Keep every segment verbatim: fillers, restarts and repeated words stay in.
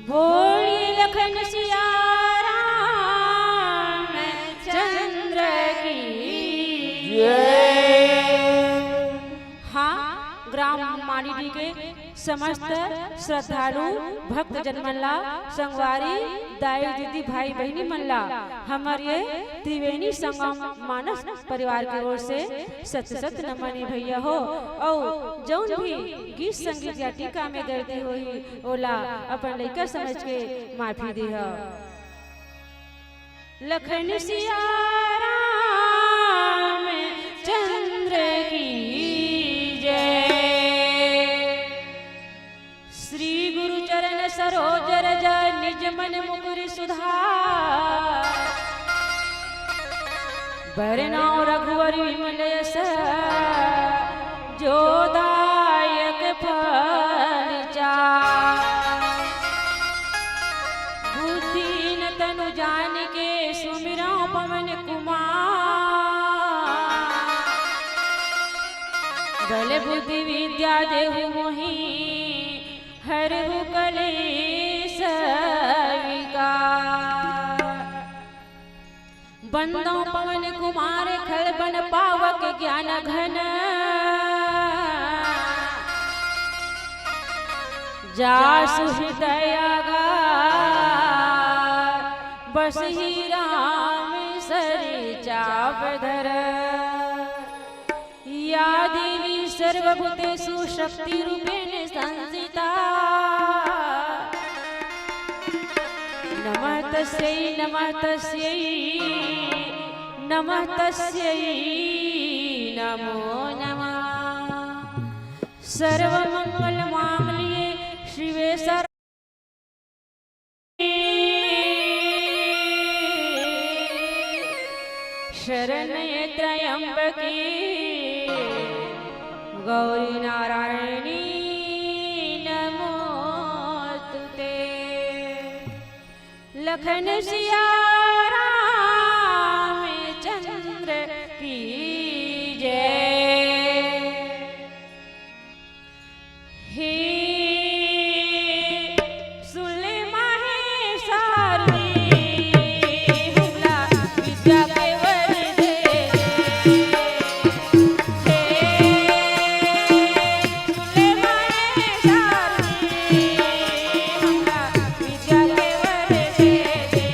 बोली लखन सिया राम चंद्र की जय। हाँ, ग्राम माड़ीडीह के समस्त श्रद्धालु भक्त जन मन ला, संगवारी, दाई दीदी, भाई बहिनी मन ला हमर ये त्रिवेणी संगम मानस परिवार के ओर से सत सत नमन हे भैया हो। अउ जउन भी गीत संगीत या टीका में गलती होही, ओला अपन लइका समझ के माफी देहा। लखन सिया राम चंद्र की जय। श्री गुरु चरण सरोज रज निज मन मुकुर सुधार। बरनउँ रघुवर विमल यश जो दायक फल चार। बुद्धिहीन तनु जानिके सुमिरउँ पवन कुमार। बल बुद्धि विद्या देहु मोहि हरहु कलेस विकार। बंदउँ पवन कुमार खल बन पावक ज्ञान घन। जासु हृदय आगार बसहि राम सर चाप धर। या देवी सर्वभूतेषु शक्तिरूपेण संस्थिता। नमः तस्यै, नमः तस्यै, नमः तस्यै, नमो नमः। सर्वमंगल मांगल्ये शिवे सर्व शरण्ये त्र्यंबके गौरी नारायणी नमोस्तुते। लखन सिया राम चंद्र की जय। हे सुन ले माहे सारथी, हमला विद्या के वर दे दे। हे सुन ले माहे सारथी, हमला विद्या के वर दे दे।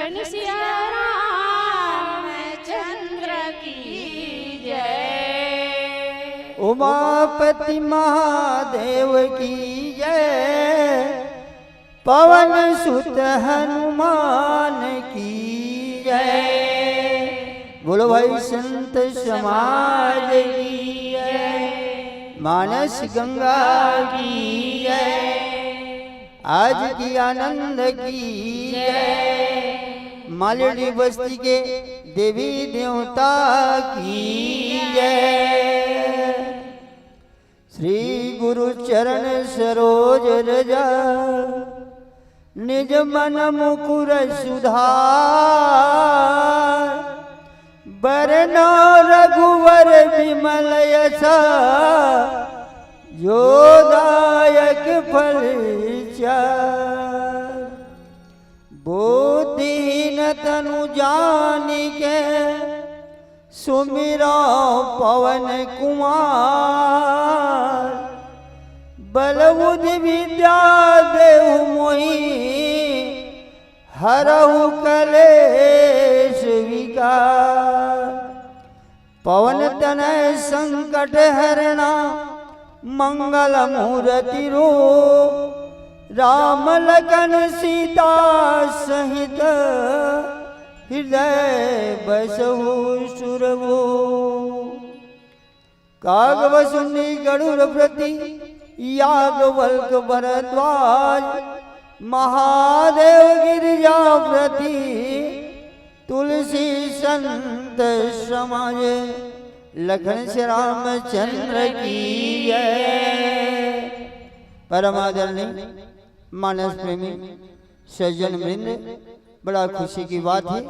सिया रामचंद्र की जय। उमापति महादेव की जय। पवन सुत हनुमान की जय। बोलो भाई संत समाज की जय। मानस गंगा की जय। आज की आनंद की जय। मालड़ी बस्ती के देवी देवता की जय। श्री गुरु चरण सरोज रज, निज मन मुकुर सुधार। बरनउँ रघुवर बिमल यश, जो दायक फल चार। बुद्धिहीन तनु जानिके, सुमिरउँ पवन कुमार। बल बुद्धि विद्या देहु मोहि, हरहु कलेश विकार। पवन तनय संकट हरणा, मंगल मूरति रूप। राम लखन सीता सहित, हृदय बसहु सुरभूप। काग बसुनी गरुड़ प्रति, याग वल्क भरद्वाज। महादेव गिरिजा प्रति, तुलसी संत समाज। लखन श्री रामचंद्र की जय। परम आदरणीय मानस प्रेमी सज्जन वृंद, बड़ा खुशी की बात है,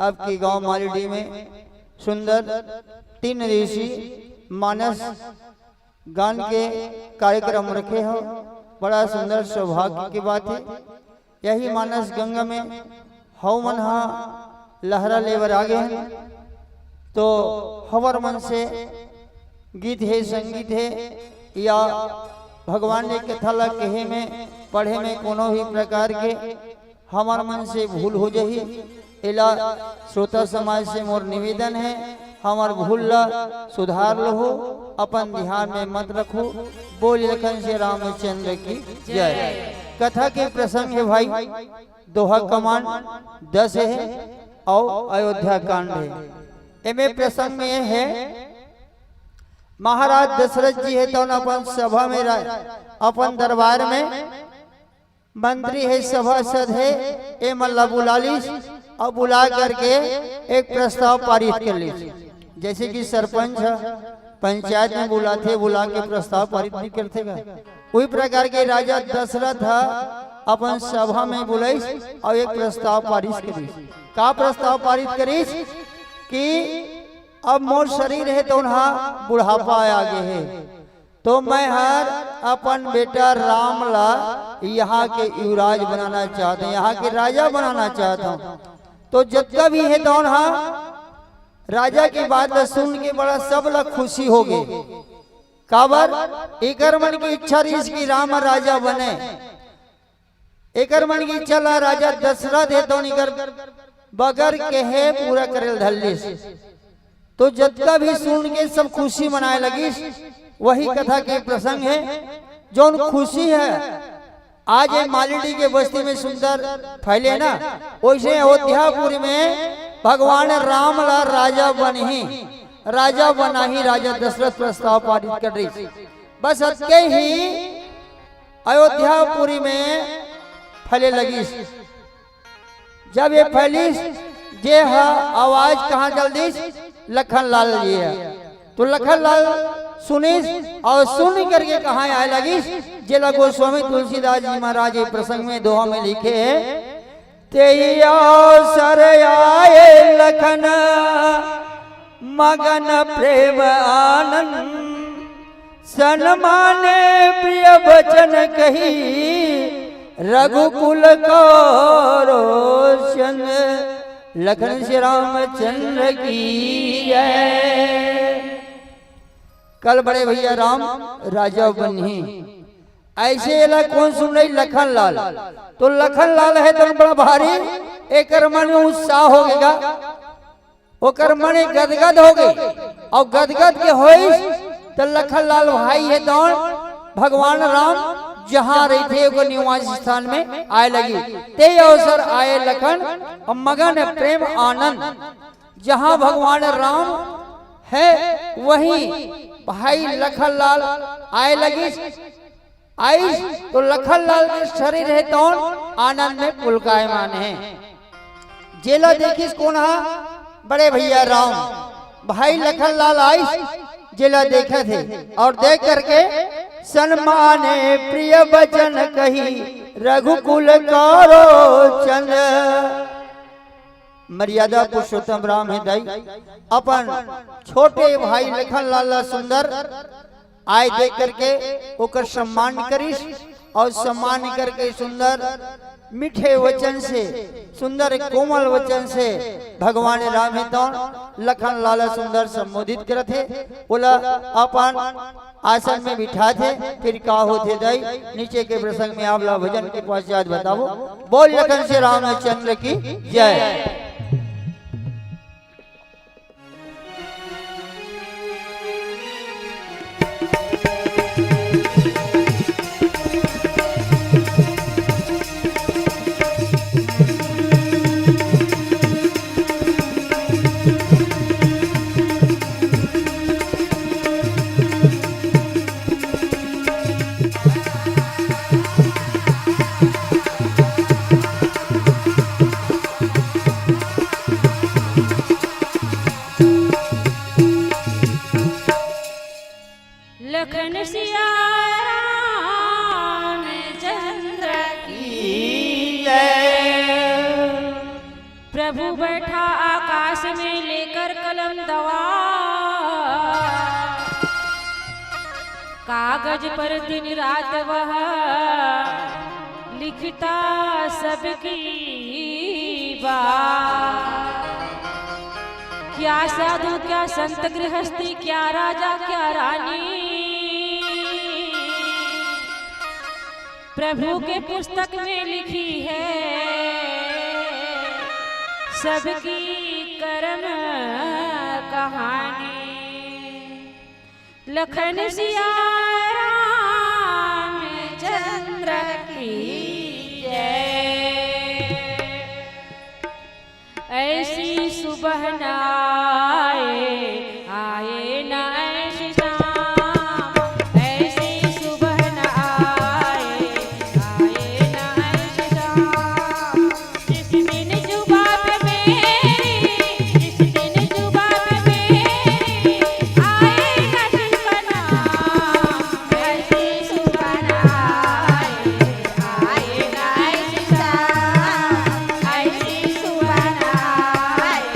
आपके गांव मालीडीह में सुंदर तीन दिवसीय मानस गान के कार्यक्रम रखे हो, बड़ा सुंदर सौभाग्य की बात है। यही मानस गंगा में हव मन हा लहरा लेबर आ गए हैं, तो हवर मन से गीत हे, संगीत हे, या भगवान के कथा ला कहे में, पढ़े में कोनो भी प्रकार के हमर मन से भूल हो जही, एला श्रोता समाज से मोर निवेदन है, हमर भूल ला सुधार लहो, अपन ध्यान में मत रखो। बोल लखन श्री रामचंद्र की जय। कथा के प्रसंग है भाई, दोहा कमांड दस है और अयोध्या कांड है। एमे प्रसंग में है, महाराज दशरथ जी है, तौन अपन सभा में रा-, अपन दरबार में मंत्री हे, सभासद हे, ए मन ला बुला लिस और बुला करके एक प्रस्ताव पारित कर लिस। जैसे कि सरपंच ह पंचायत में बुलाथे, बुला के प्रस्ताव पारित नहीं करथे का? उही प्रकार के राजा दशरथ ह अपन सभा में बुलाइस और एक प्रस्ताव पारित करिस। का प्रस्ताव पारित करिस कि अब मोर शरीर हे तो उन्हा बुढ़ापा आ गे हे, तो मैं हर अपन बेटा राम ला यहाँ के युवराज बनाना चाहत हूँ, यहाँ के राजा बनाना चाहत हूँ। तो जतका भी हे तौन हा राजा के बात ला सुन के बड़ा सब ला खुशी हो गे। काबर? एकर मन की इच्छा रहिस कि राम राजा बने। एकर मन की इच्छा ला राजा दशरथ हे तौन एकर बगर कहे पूरा करे ल धर लिस। तो जतका भी सुन के सब खुशी मनाए लगिस। वही कथा के प्रसंग हे, जौन खुशी हे आज ये मालीडीह के बस्ती में सुंदर फैले ना, वैसे अयोध्यापुरी में भगवान राम ला राजा बनही, राजा बनाही, राजा दशरथ प्रस्ताव पारित कर रहिस। बस अतके ही अयोध्यापुरी में फैले लगिस। जब ये फैलिस, जे ह आवाज कहाँ चल दिस? लखन लाल जी ह। तो लखन लाल सुनिस और सुन करके कहाँ आए लगिस? जेला गोस्वामी तुलसीदास जी महाराज ये प्रसंग में दोहा में लिखे हे, "तेहि अवसर आए लखन मगन प्रेम आनंद, सनमाने प्रिय बचन कही, रघुकुल कौरव चंद, लखन श्री रामचंद्र की जय।" कल बड़े भैया राम राजा बनही, ऐसे एला कौन सुन रही? लखन लाल। तो लखन लाल हे तो बड़ा भारी एकर मन में उत्साह हो गया, ओकर मन गदगद हो गए, अउ गदगद के होइस त लखन लाल भाई हे तौन भगवान राम जहाँ रहिथे ओकर निवास स्थान में आए लगी। ते अवसर आए लखन अउ मगन प्रेम आनंद, जहाँ भगवान राम हे वहीं भाई लखन लाल आए लगिस। आइस तो लखन लाल के शरीर हे तौन आनंद में पुलकायमान हे। जेला देखिस कोन हा? बड़े भैया राम। भाई लखन लाल आइस, जेला देखत हे अउ देख करके सनमाने प्रिय बचन कही रघुकुल कारो चंद। मर्यादा पुरुषोत्तम राम हे दाई, अपन छोटे भाई लखन लाल ला सुंदर आए देख करके ओकर सम्मान करिस अउ सम्मान करके सुंदर मीठे वचन से, सुंदर कोमल वचन से भगवान राम हे तौन लखन लाल ला सुंदर संबोधित करत हे, ओला अपन आसन में बिठाथे। फिर का होथे दाई, नीचे के प्रसंग में आप ला भजन के पश्चात बताबो। बोल लखन श्री रामचंद्र की जय। लखन सिया राम चंद्र की जय। प्रभु बैठा आकाश में लेकर कलम दवा, कागज पर दिन रात वह लिखता सबकी बात। क्या साधु क्या संत गृहस्थी, क्या राजा क्या रानी, प्रभु के पुस्तक में लिखी है सबकी कर्म कहानी। लखन सिया रामचंद्र की जय। ऐसी सुबह न आए, आए न ऐसी शाम, ऐसी सुबह न आए, आए न ऐसी शाम। जिस दिन जुबां पे मेरी, जिस दिन जुबां पे मेरी आए न शिव का नाम, ऐसी सुबह न आए, आए न ऐसी शाम, ऐसी सुबह न आए,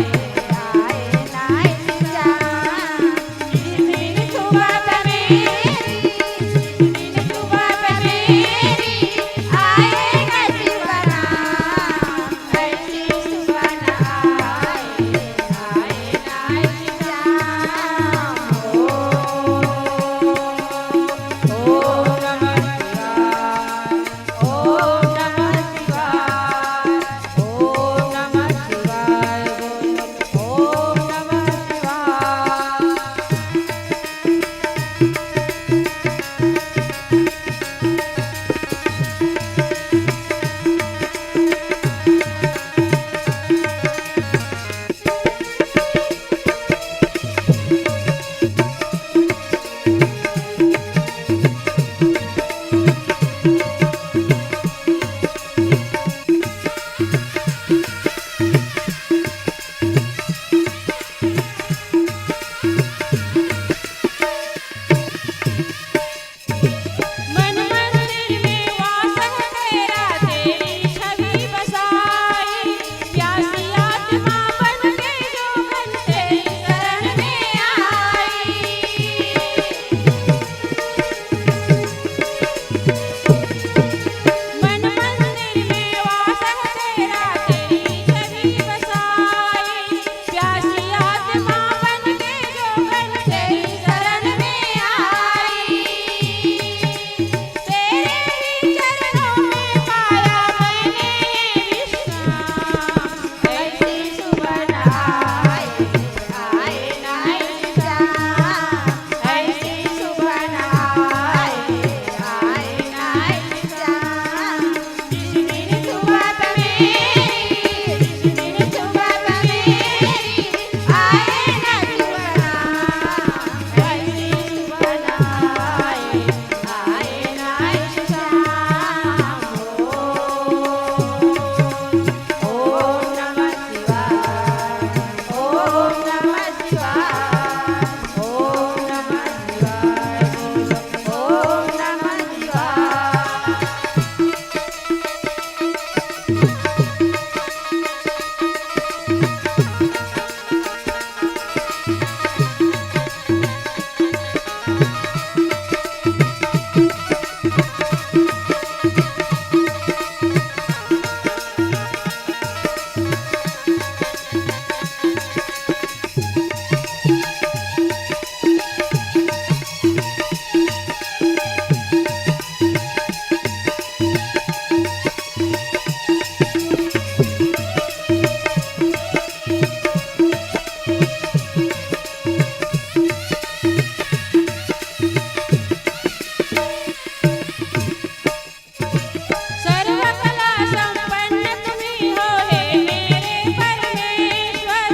सर्वकला संपन्न तुम्ही हो हे मेरे परमेश्वर,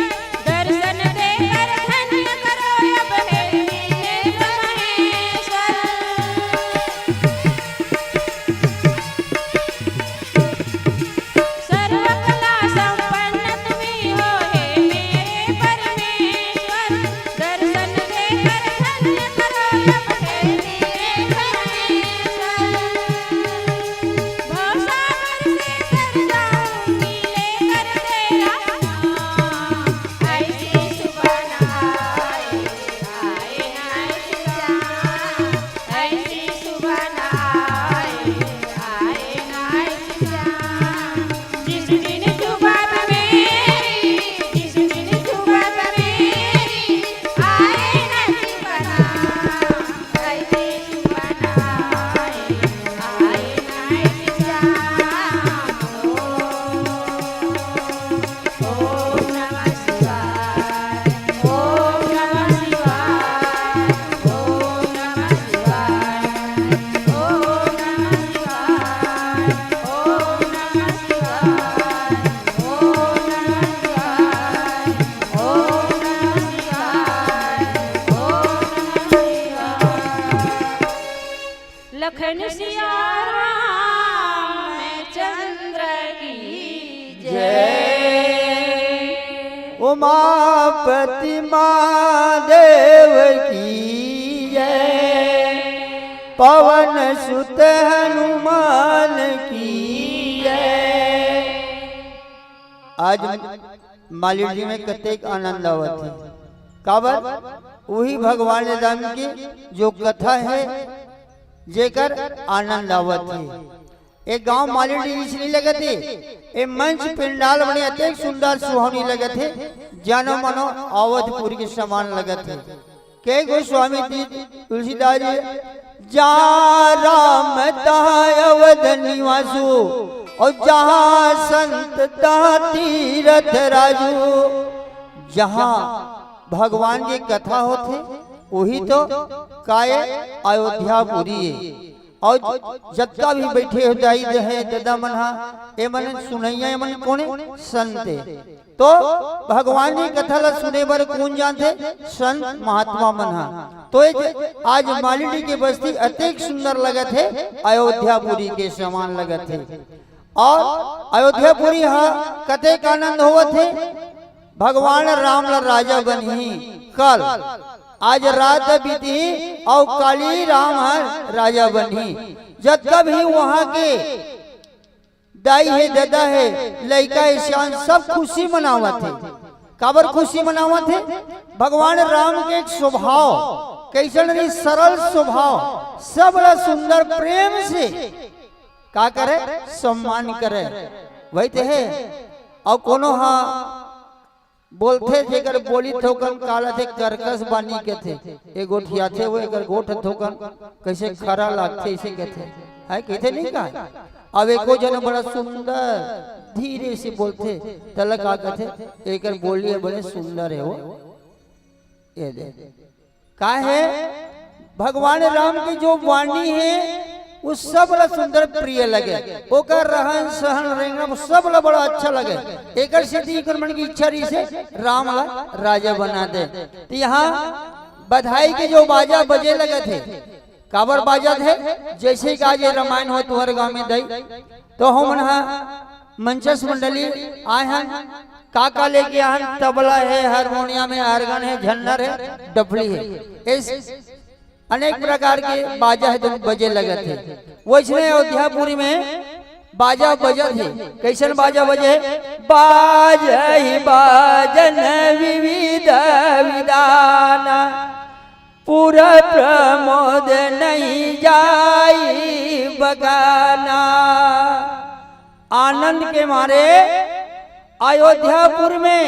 दर्शन देकर धन्य करो अब हे त्रिनेत्र महेश्वर। सर्वकला संपन्न तुम्ही हो हे मेरे परमेश्वर, दर्शन देकर धन्य करो अब हे त्रिनेत्र महेश्वर। भवसागर से तर जाऊंगी लेकर तेरा नाम, ऐसी सुबह ना आए, आए ना ऐसी जान, ऐसी सुबह ना आए, आए ना ऐसी जान। जिस दिन सुबह मेरी, जिस दिन सुबह मेरी, आए ना सुबह ना, ऐसी सुबह ना आए, आए ना ऐसी जान। ओ। लखन सिया रामचंद्र की जय। उमापति महादेव की जय। पवन सुत हनुमान की जय। आज मालिड़ी में कतेक आनंद आवत हे। काबर? उही भगवान राम के जो कथा हे, जेकर आनंद आवत हे। ए गांव मालिड़ी जइसे नइ लगत हे, ए मंच पंडाल बने अतेक सुंदर सुहावनी लगत हे, जानो मानो अवधपुरी के समान लगत हे। कहे गोस्वामी जी, तुलसीदास जी, "जहाँ राम तहाँ अवध निवासु, और जहाँ संत तहाँ तीरथ राजु।" जहाँ भगवान के कथा होथे, वही तो काय अयोध्यापुरी हे। और जतका भी बइठे हो दाई हे, ददा मन हा, ए मन सुनइया, ए मन कोन हे? संत हे। तो भगवान जी कथा ला सुने बर कोन जानथे? संत महात्मा मन हा। तो ए आज मालिड़ी के बस्ती अतेक सुंदर लगत हे, अयोध्यापुरी के समान लगत हे। और अयोध्यापुरी हा कतेक आनंद होवत हे, भगवान राम ला राजा बनही कल, आज रात बीतही और काली राम हर राजा बनही। जतका भी वहाँ के दाई हे, ददा हे, लइका हे, सियान, सब खुशी मनावत हे। काबर खुशी मनावत हे? भगवान राम के एक स्वभाव, कइसन रही? सरल स्वभाव, सब ला सुंदर प्रेम से का करे? सम्मान करे। वही ते हे। अउ कोनो हा बोलथे, जेकर बोली थोकन काला थे, करकस बानी कथे। ए गोठियाथे वो, एकर गोठ थोकन कइसे खरा लागथे, अइसे कथे। हे, कथे नहीं का? अब एको जन बड़ा सुंदर धीरे से बोलथे, तला का कथे? एकर बोली बड़े सुंदर हे वो। ए दे। का हे? भगवान राम के जो वाणी हे, वो सब ला सुंदर प्रिय लगे, ओकर रहन सहन रेंगना सब ला बड़ा अच्छा लगे। एकर सेती एकर मन की इच्छा रहिसे राम ला राजा बना दे। तो यहाँ बधाई के जो बाजा बजे लगत हे, काबर बाजत हे? जइसे कि आज ये रामायण हो तुहर गांव में दई, तो हमन हा मंचस मंडली आए हन, का का लेके आए हन? तबला हे, हारमोनियम हे, आर्गन हे, झन्नर हे, डफली हे, इस अनेक प्रकार के बाजा हे, तो बजे लगत हे। वइसने अयोध्यापुरी में बाजा बजत हे। कइसन बाजा बजे? बाजहि बाजन विविध विधाना, पूरा प्रमोद नहीं जाई बगाना। आनंद के मारे अयोध्यापुर में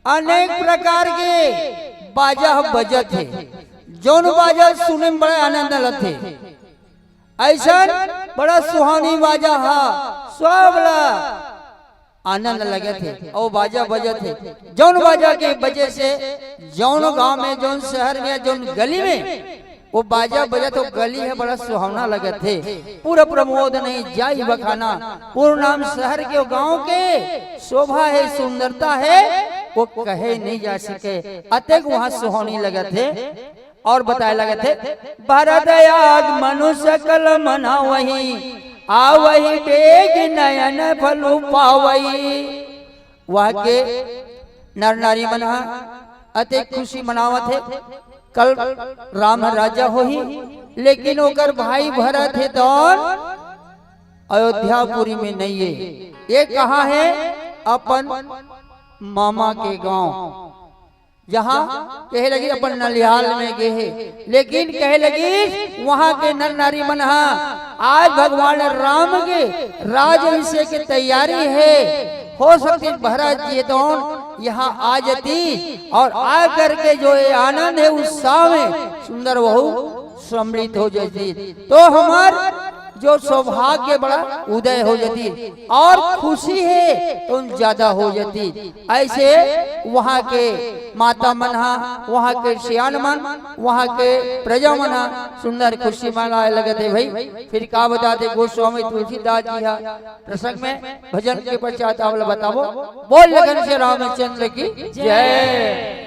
अनेक प्रकार के बाजा बजत हे, जौन बाजा सुने में बड़ा आनंद लगथे। ऐसन बड़ा सुहानी बाजा हा, सबला आनंद लगत हे। अउ बाजा बजत हे, जौन बाजा के वजह से जौन गांव में, जौन शहर में, जौन गली में वो बाजा बजत, वो गली हे बड़ा सुहावना लगत हे। पूरा प्रमोद नहीं जाई बखाना, पूरा नाम शहर के, गांव के शोभा हे, सुंदरता हे, वो कहे नहीं जा सके, अतेक वहां सुहावनी लगत हे। और बताए लगत हे, भरत आगमनु सकल मनावही, आवही बेग नयन फल पावही। वहां के नर नारी मन हा अतेक खुशी मनावत हे। कल राम राजा होही, लेकिन ओकर भाई भरत हे तौन अयोध्यापुरी में नहीं हे। ये कहाँ हे? अपन मामा के गांव, जहाँ कहे लगी अपन नलिहाल में गे हे, लेकिन कहे लगी वहां के नर नारी मन हा आज भगवान राम के राज अभिषेक के तैयारी हे। हो सकती भरत जी तौन यहाँ आ जाती और आ करके जो ये आनंद हे, उत्साह में सुंदर वहू सम्मिलित हो जाती, तो हमार जो सौभाग्य बड़ा उदय हो जाती और खुशी हे तो ज्यादा हो जाती। ऐसे वहाँ के माता मन हा, वहाँ के सियान मन, वहाँ के प्रजा मन हा सुंदर खुशी मनाए लगत हे भाई। फिर का बताते गोस्वामी तुलसीदास जी हा प्रसंग में भजन के पश्चात आप लोग बताओ। बोल लगन से रामचंद्र की जय।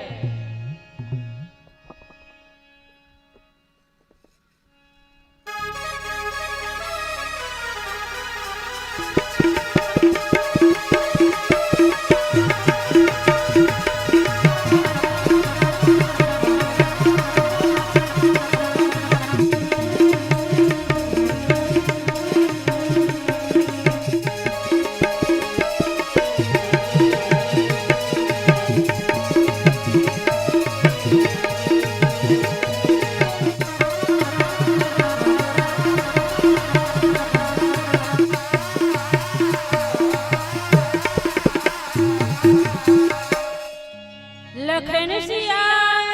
लखन सिया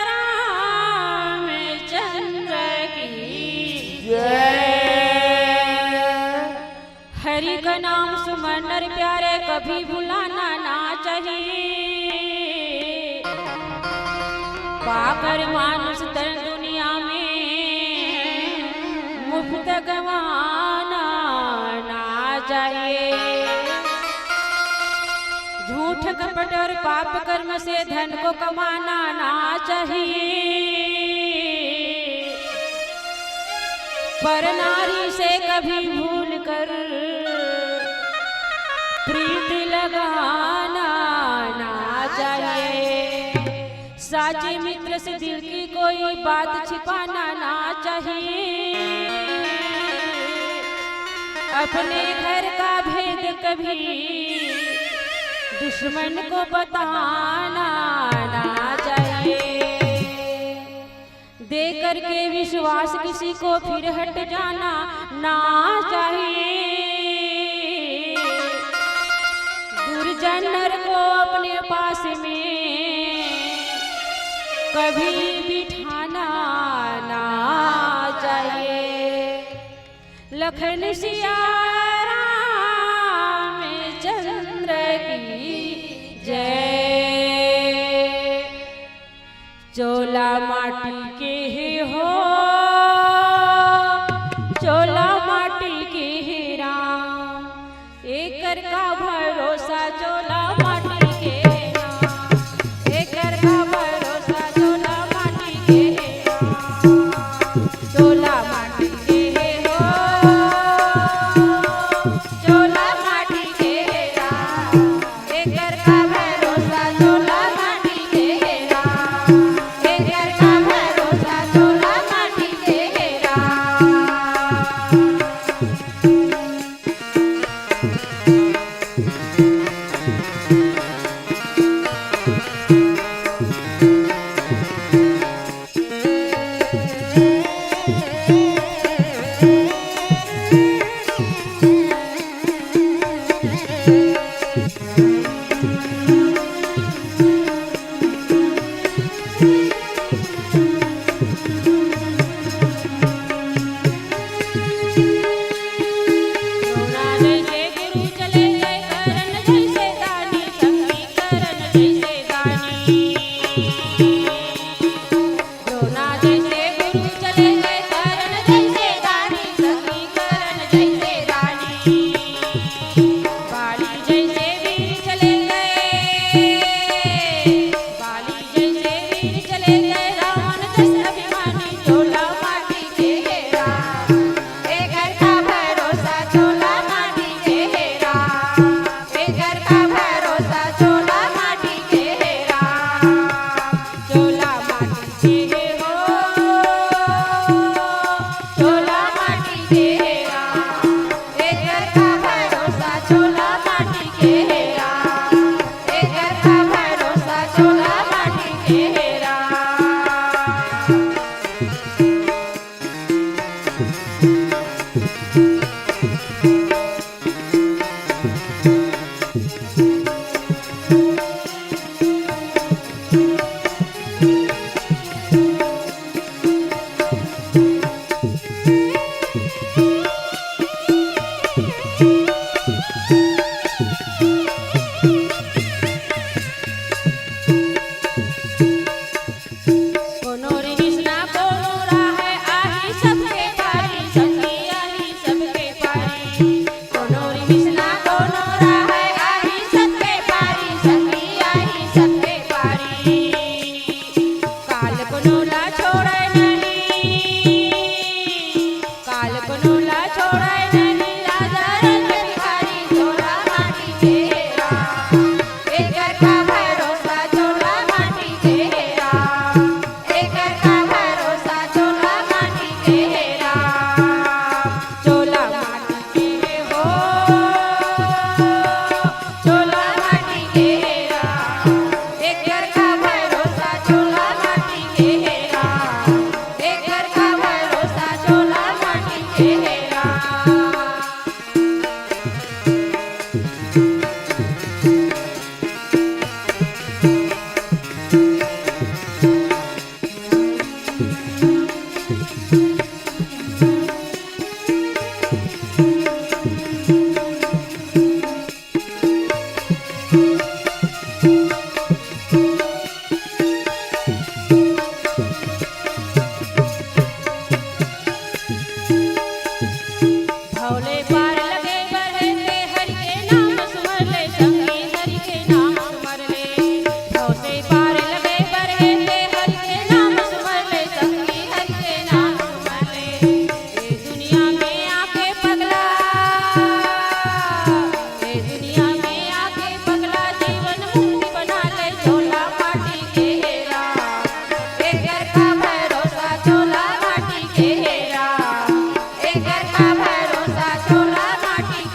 राम चंद्र की जय। हरि का नाम सुमन नर प्यारे, कभी भुलाना ना चाहिए। पाकर मानुष तन दुनिया में मुफ्त गंवाना ना चाहिए। झूठ कपट और पाप कर्म से धन को कमाना ना चाहिए। पर नारी से कभी भूल कर प्रीत लगाना ना चाहिए। साचे मित्र से दिल की कोई बात छिपाना ना चाहिए। अपने घर का भेद कभी दुश्मन को बताना ना चाहिए। दे करके विश्वास किसी को फिर हट जाना ना चाहिए। दुर्जन नर को अपने पास में कभी बिठाना ना चाहिए। लखन सिया राम चंद्र की जय। चोला माटी के हे हो, चोला माटी के हे राम, एकर का भरोसा चोला माटी के हे राम, एकर का भरोसा चोला माटी के हे राम। चोला माटी के हे हो, चोला माटी के हे राम, एकर का भरोसा चोला माटी के हे राम, एकर का भरोसा चोला माटी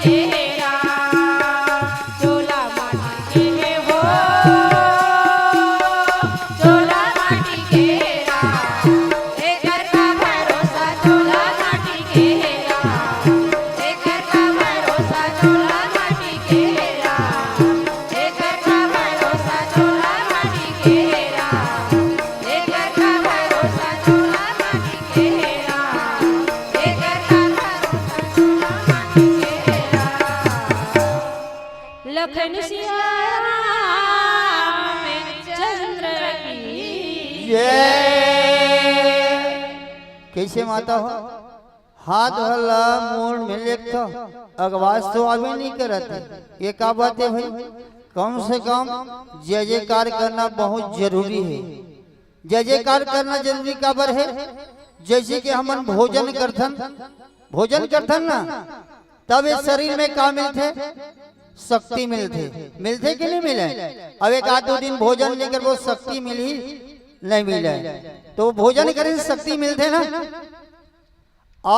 के राम, चोला माटी के हे हो, चोला माटी के राम, एकर का भरोसा चोला माटी के राम, एकर का भरोसा चोला माटी के राम, एकर का भरोसा चोला माटी के राम, एकर का भरोसा चोला माटी के राम, एकर का भरोसा चोला माटी के राम। लखन सिया रामचंद्र की जय। कैसे माता हो? हाथ भला मुड़ में लेखा, अगवास तो आवे नहीं करत। ये का बात है भाई? कम से कम जय जयकार करना बहुत जरूरी है। जय जयकार करना जरूरी काबर है? जैसे कि हमन भोजन करथन, भोजन करथन ना, तब ये शरीर में का मिलथे? शक्ति मिलथे। मिलथे कि नहीं मिले? अब एक आध दो दिन भोजन नहीं करबो, शक्ति मिलही? नहीं मिले। तो भोजन करे से शक्ति मिलथे ना। आ,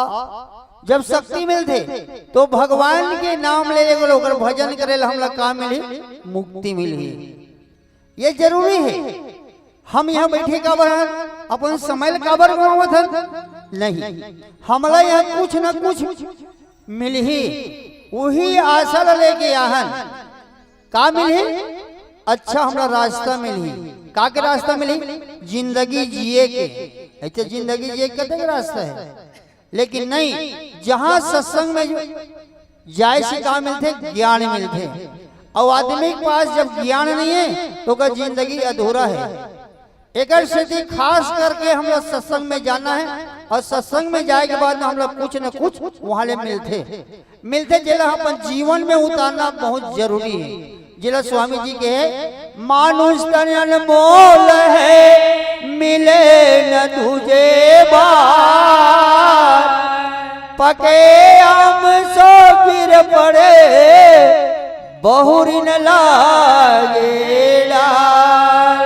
जब शक्ति मिलथे तो भगवान के नाम ले, एगो ओकर भजन करे ला हमला का मिलही? मुक्ति मिलही। ये जरूरी है। हम यहाँ बैठे काबर हन? अपन समय ल काबर गंवावत हन? नहीं, हमला यहाँ कुछ न कुछ मिलही, वही आशा ल लेके आहन। का मिलही? अच्छा, हमरा रास्ता मिलही। का के रास्ता मिलही? जिंदगी जिए के। ऐसे जिंदगी जिए के कतेक रास्ता है, लेकिन नहीं, जहाँ सत्संग में जाए से का मिलथे? ज्ञान मिलथे। और आदमी के पास जब ज्ञान नहीं है तो ओकर जिंदगी अधूरा है। एकर सेती खास करके हम लोग सत्संग में जाना है और सत्संग में जाए के बाद में हम लोग कुछ न कुछ वहाँ ले मिलथे। मिलथे जेला अपन जीवन में उतारना बहुत जरूरी है। जेला स्वामी जी कहे, "मानुष तन अनमोल है, मिले न दूजे बार। पके आम सो गिर पड़े, बहुरि न लागे डार।"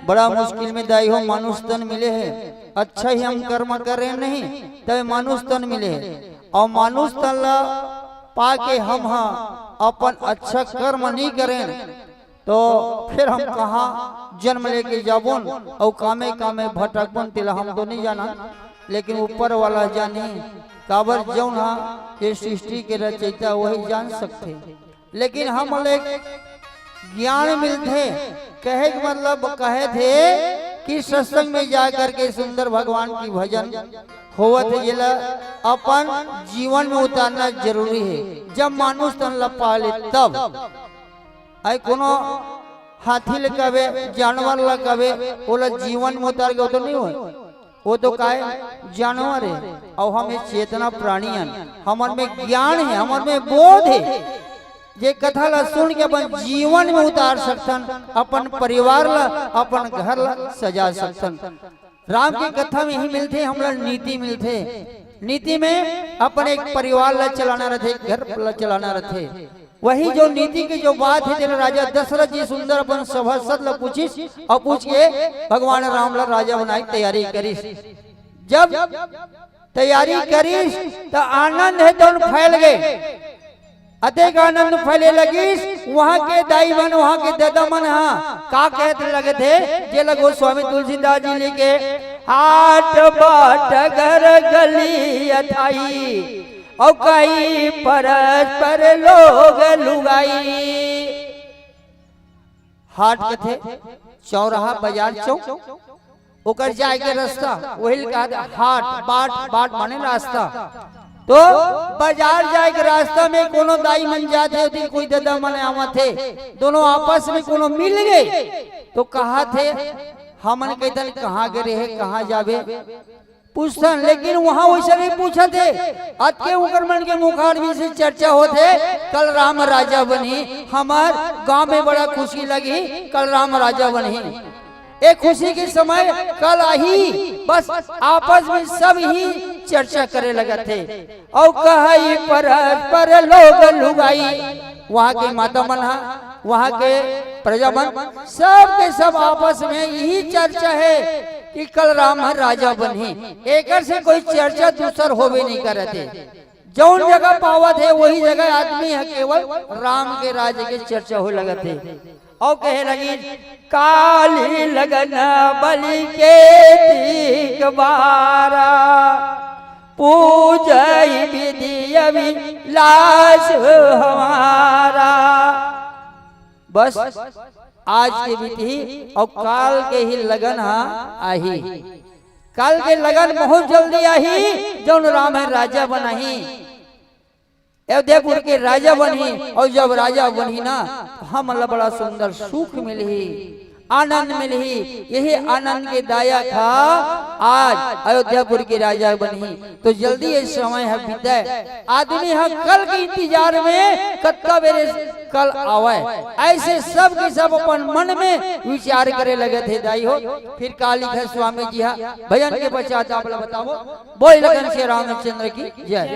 बड़ा मुश्किल में दाई हो मानुष तन मिले है। अच्छा ही हम कर्म करे नहीं, तब मानुष तन मिले है। और मानुष तन ला पाके हम हा अपन अच्छा कर्म नहीं करें, तो फिर हम कहाँ जन्म लेके जाबोन और कामे कामे भटकबोन, तेला हम तो नहीं जाना, लेकिन ऊपर वाला जानी। काबर जौन हा ये सृष्टि के रचयिता वही जान सकथे। लेकिन हम लोग ज्ञान मिलथे, कहे के मतलब कहे थे कि सत्संग में जा करके सुंदर भगवान की भजन होवत है, येला अपन जीवन में उतारना जरूरी है। जब मानुष तन ला पा ले तब। आई कोनो हाथी ले कबे, जानवर ला कबे, ओला जीवन में उतार के वो तो नहीं होय। वो तो काय जानवर है, और हम एक चेतना प्राणी हन, हमर में ज्ञान है, हमर में बोध है। जे कथा ला सुन के अपन जीवन में उतार सकथन, अपन परिवार ला, अपन घर ला सजा सकथन। राम के कथा में ही मिलथे, हमला नीति मिलथे। नीति में अपन एक परिवार ला चलाना रथे, घर ला चलाना रथे। वही जो नीति के जो बात है, जेला राजा दशरथ जी सुंदर अपन सभासद ला पूछिस और पूछ के भगवान राम ला राजा बनाए के तैयारी करिस। जब तैयारी करिस त आनंद है तो फैल गए, अतेक आनंद फैले लगिस। वहां के दाई मन, वहां के ददा मन हा का कहत लगथे, जेला गोस्वामी तुलसीदास जी लिखे, "हाट बाट घर गली अथाई, अउ कई परस्पर लोग लुगाई।" हाट कथे चौराहा, बाजार चौक, ओकर जाए के रास्ता, वही ल कहत हाट, बाट, बाट माने रास्ता। तो बाजार जाए के रास्ता में कोनो दाई मन जात हे, ओती कोई ददा मन आवत हे, दोनों आपस में कोनो मिल गए, तो कहत हे, "हमन कहिथन कहाँ गे रहे, कहाँ जाबे?" पूछथन, लेकिन वहाँ वैसा नहीं पूछत हे। अतके उकर मन के मुखार में से चर्चा होत हे, "कल राम राजा बनही, हमर गांव में बड़ा खुशी लगही, कल राम राजा बनही।" ए खुशी के समय कल आही, बस आपस में सब ही चर्चा करे लगत हे। अउ कहई परस्पर लोग लुगाई, वहाँ के माता मन हा, वहाँ के प्रजा मन, सब के सब आपस में यही चर्चा हे कि कल राम ह राजा बनही। एकर से कोई चर्चा दूसर होबे नहीं करत हे। जौन जगह पावत हे, वही जगह आदमी ह केवल राम के राज्य के चर्चा होय लगत हे। अउ कहे लगिस, काली लगन बलि के तीक बारा, पूजहि विधि अभिलाष हमारा। बस, आज के बीतही अउ काल के ही लगन ह आही। काल के लगन बहुत जल्दी आही, जौन राम ह राजा बनाही, अयोध्यापुर के राजा बनही, अउ जब राजा बनही ना, त हमन ला बड़ा सुंदर सुख मिलही, आनंद मिलही। यही आनंद के दायक ह आज अयोध्यापुर के राजा बनही। तो जल्दी ये समय ह बीतय, आदमी ह कल के इंतजार में कतका बेरे कल आवय। ऐसे सब के सब अपन मन में विचार करे लगत हे दाई हो। फिर का लिखे स्वामी जी ह भजन के पश्चात आप ला बतावो। बोल लगन से रामचंद्र की जय।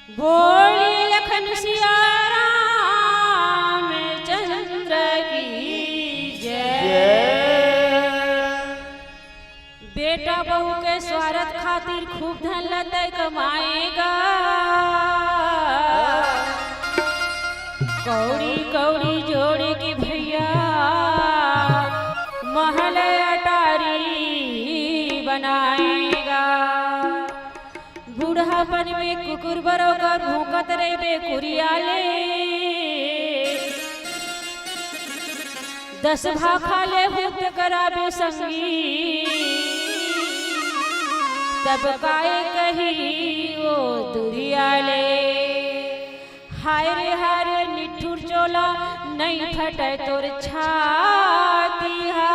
बोली लखन सिया रामचंद्र की जय। बेटा बहू के स्वार्थ खातिर खूब धन लते कमाएगा। कौड़ी कौड़ी जोड़ी की भैया महल अटारी बनाएगा। बुढ़ापन में कुकुर बरोबर भूकत रहिबे कुरिया ले। दस भाखा ले हुत कराबे संगी, तब काय कही ओ दुरिया ले। हाय रे हाय रे निठुर चोला, नइ फटय तोर छाती हा।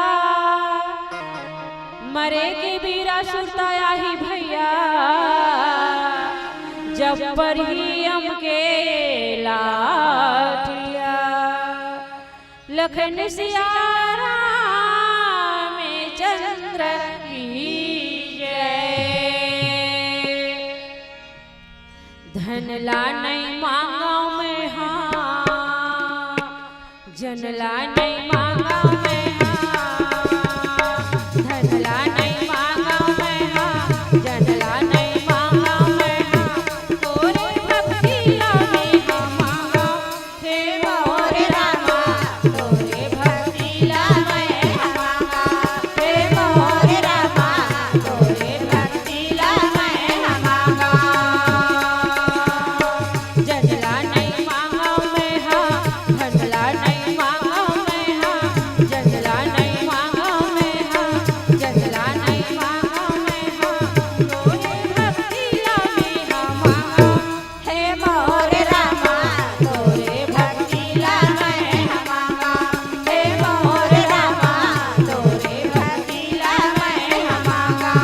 मरे के बीरा सुरता आही भैया, जब परही हमके लाठिया। लखन सिया रामचंद्र की जय। धन ला नइ मांगव मैं हा, जन ला नइ मांगव मैं हा। धन ला नइ मांगव मैं हा, जन ला नइ मांगव मैं हा। तोरे भक्ति ला मैं हा मांगव। हे मोर रामा, तोरे भक्ति ला मैं हा मांगव। हे मोर रामा, तोरे भक्ति ला मैं हा मांगव। जन ला नइ मांगव मैं हा, धन ला नइ मांगव मैं हा। जन ला नइ मांगव मैं हा, जन ला नइ मांगव मैं हा। तोरे भक्ति ला मैं हा मांगव। हे मोर रामा, तोरे भक्ति ला मैं हा मांगव। हे मोर रामा, तोरे भक्ति ला मैं हा मांगव।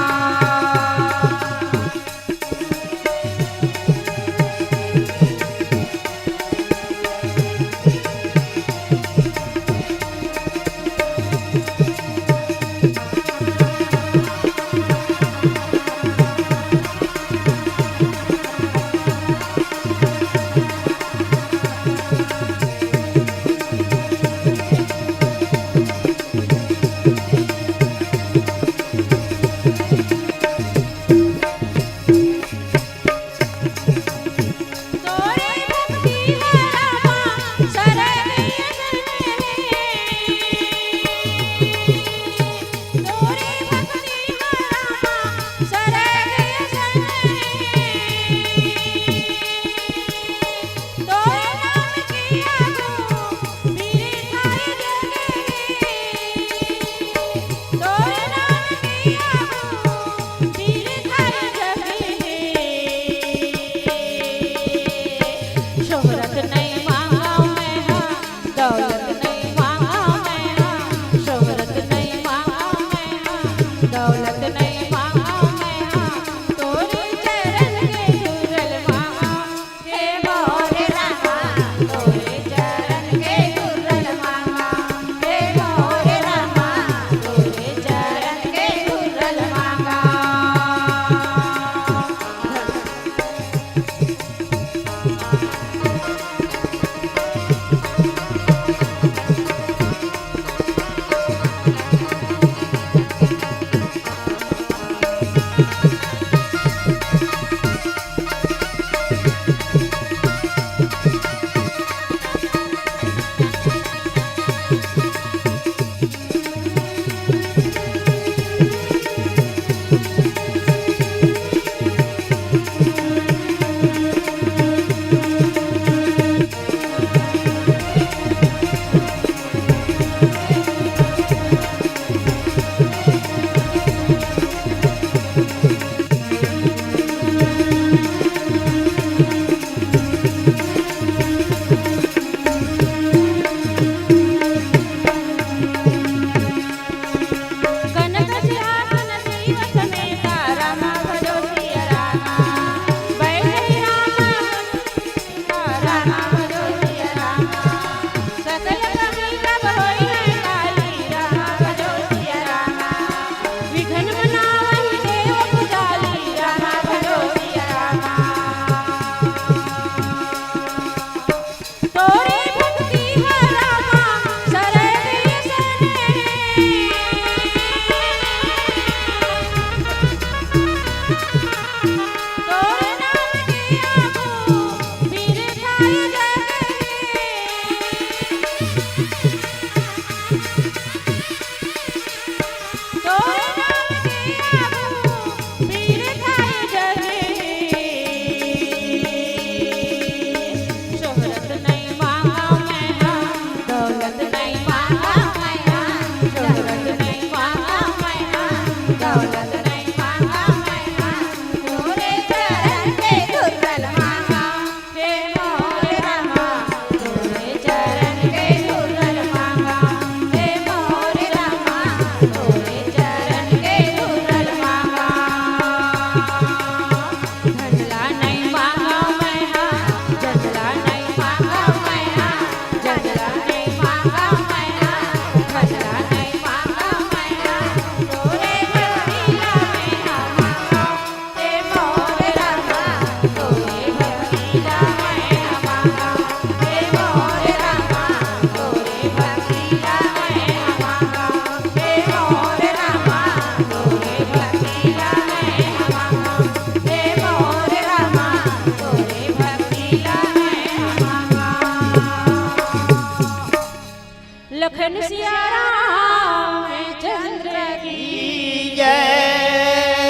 लखन सिया रामचंद्र की जय।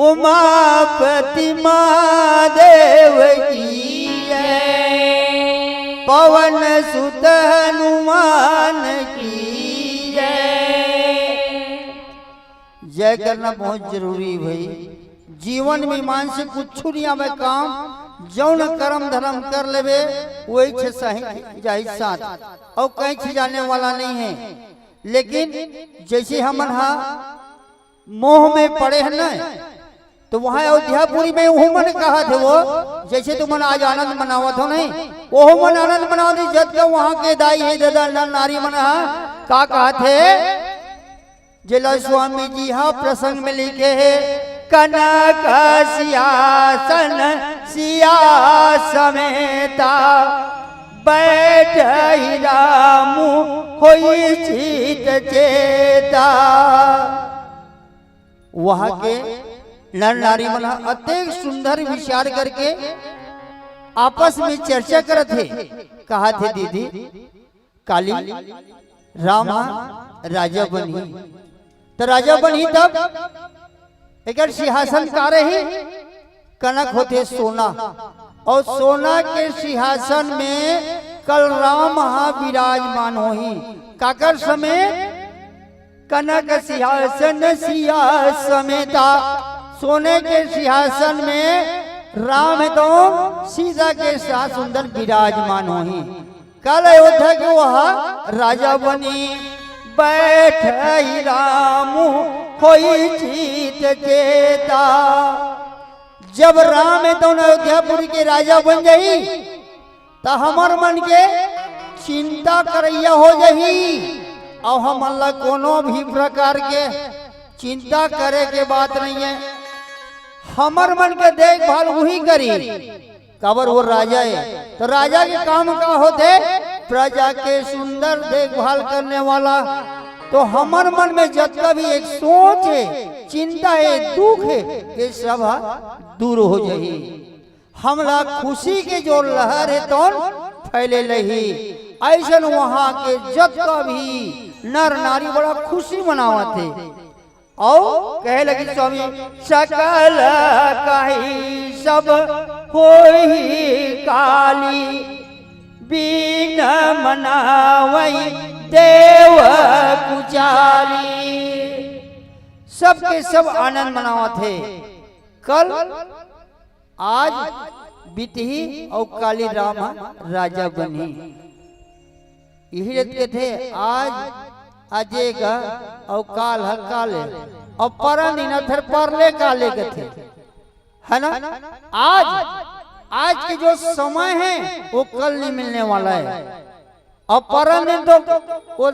उमापति महादेव की जय। पवन सुत हनुमान की जय। जय करना बहुत जरूरी भाई। जीवन में ईमान से कुछ नहीं आवे काम, जौन कर्म धर्म कर लेवे, वही छे सही जाई साथ, और कहीं छे जाने वाला नहीं है। लेकिन जैसे हमन हा मोह में पड़े हैं ना, तो वहाँ अयोध्यापुरी में ओहू मन कहा थे वो, जैसे तुमन आज आनंद मनावत हो नहीं, ओहू मन आनंद मनावत थे, जब तक वहाँ के दाई है दादा नर नारी मन हा का कहा थे। जेला स्वामी जी हा प्रसंग में लिखे हे, कनक सियासन सिया समेता, बैठहि राम होई चित चेता। वहाँ के नर नारी मन ह अतेक सुंदर विचार करके आपस में चर्चा करत हे, कहा थे दीदी, काली राम ह राजा बनही, त राजा बनही तब एकर सिंहासन का रही? कनक होथे सोना, और सोना के सिंहासन में कल राम ह विराजमान होही। काकर समेत? कनक सिंहासन सिया समेता। सोने के सिंहासन में राम तो सीता के साथ सुंदर विराजमान होही। कल अयोध्या के वह राजा बनी, बैठहि राम होई चित चेता। जब राम तो अयोध्यापुरी के राजा बन जाही, त हमर मन के चिंता करैया हो जाही, और हमन ला कोनो भी प्रकार के चिंता करे के बात नहीं है। हमर मन के देखभाल वही करी, काबर वो राजा है। तो राजा के काम का होथे? प्रजा के सुंदर देखभाल करने वाला। तो हमर मन में जतका भी एक सोच है, चिंता है, दुख है, ये सब ह दूर हो जाही। हमला खुशी के जो लहर है तौन फैले लही। ऐसन वहां के जतका भी नर नारी बड़ा खुशी मनावत है। और कहे लगी स्वामी, सकल कही सब होई काली, बिन मनावई देव कुचाली। सबके सब आनंद मनावत हे। कल आज बितही और काली राम ह राजा बनही। यही रत के थे आज अजेगा और काल ह काले और परन दिन अथर परले काले के थे, है ना? आज, आज के जो समय है वो कल नहीं मिलने वाला है। और परन दिन तो वो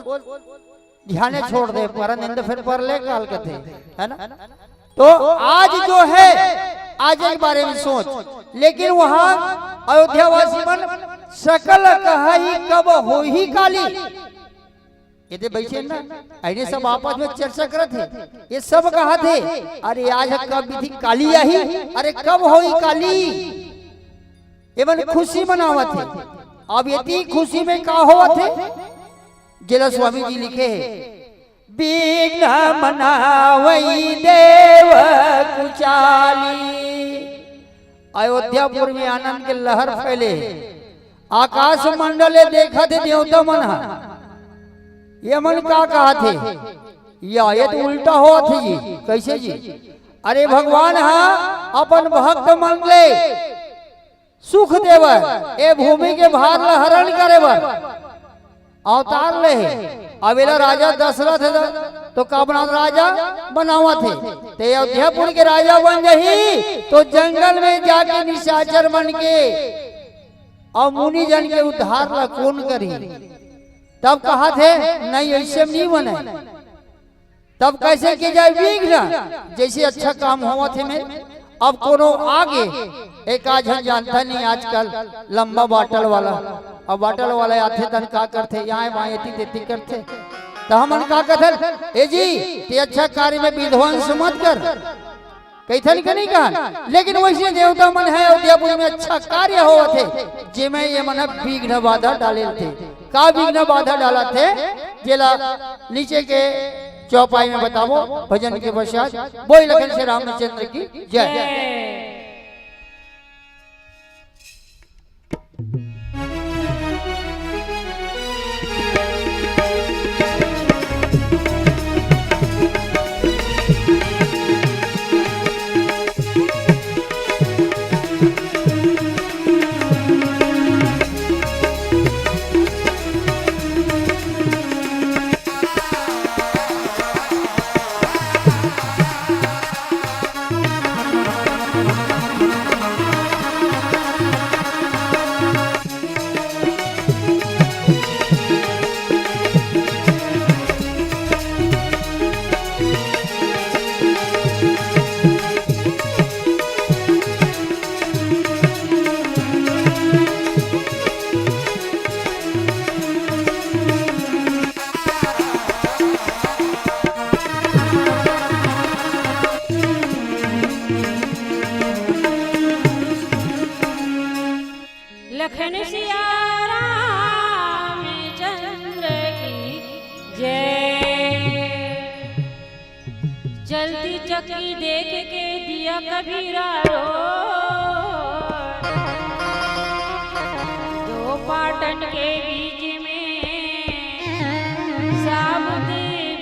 ध्याने छोड़ दे, परन दिन तो फिर परले काल के थे, है ना? तो आज जो है, आज के बारे में सोच। लेकिन वहां अयोध्यावासी मन सकल कहाई कब होही काली, ये दे बैठे ना, ऐने सब आपस में चर्चा करत हे, ये सब कहा थे, अरे आज कब बितही काली आही, अरे कब होही काली, ये मन खुशी मनावत हे। अब यति खुशी में का होवत हे, जेला स्वामी जी लिखे हे, बिन मनावई देव कुचाली। अयोध्यापुर में आनंद के लहर फैले हे। आकाश मंडल ले देखत हे देवता मन ह। ये मन का कहत हे? या ये तो उल्टा होत हे जी। कइसे जी? अरे भगवान ह अपन भक्त मन ले सुख देबर, ए भूमि के भार ला हरण करे बर अवतार ले हे। अब एला राजा दशरथ हे त, तो का बनावत, राजा बनावत हे। ते अयोध्यापुर के राजा बन जाही तो जंगल में जाके निशाचर मन के अउ मुनि जन के उद्धार ला कोन करही? तब कहत हे, नहीं, अइसे नहीं बने। तब कइसे किया जाय विघ्न? जइसे अच्छा काम होवत हे में, अब कोनो आगे, एक आध झन जानता नहीं आजकल लंबा बाटल वाला, अब बाटल वाला आथे तहन का करथे, यहाँ वहाँ एती तेती करथे, त हमन का कथन, ए जी, ते अच्छा कार्य में विध्वंस मत कर, कहिथन के नहीं कहन। लेकिन वइसे देवता मन हे अयोध्यापुर में अच्छा कार्य होवत हे, जेमे ये मन ह विघ्न बाधा डाले थे। का विघ्न बाधा डालत हे, जेला नीचे के चौपाई में बताबो भजन के पश्चात। बोल लखन श्री रामचंद्र की जय। लखन सिया रामचंद्र की जय। जलती चक्की देख के दिया कबीरा रो, दो पाटन के बीच में साबुत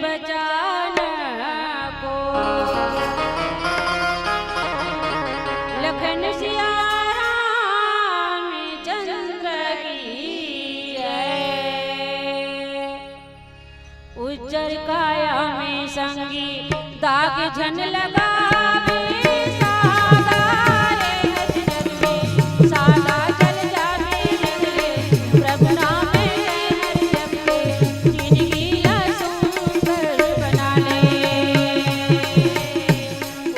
बचाना को। लखन सिया रामचंद्र की जय। उज्जर काया में संगी दाग झन लगावे, सादा रे हर जग में, सादा चल जावे जग रे। प्रभु नाम है हर जग में, जिंदगी ला सुंदर बना ले।